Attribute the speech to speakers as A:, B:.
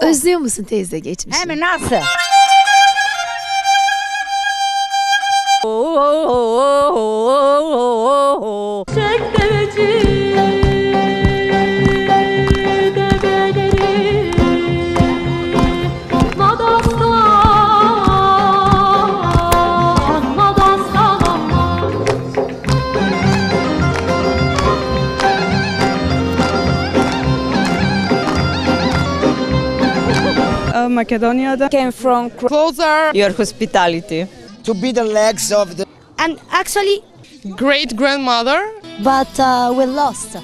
A: Özlüyor musun teyze geçmişi?
B: Hem nasıl?
C: Çek deveci develeri Madastan, madastan aman
D: Makedonya'da.
E: Came from
D: Closer.
E: your hospitality.
F: To be the legs of the
G: And actually,
D: Great grandmother.
G: but uh, we lost.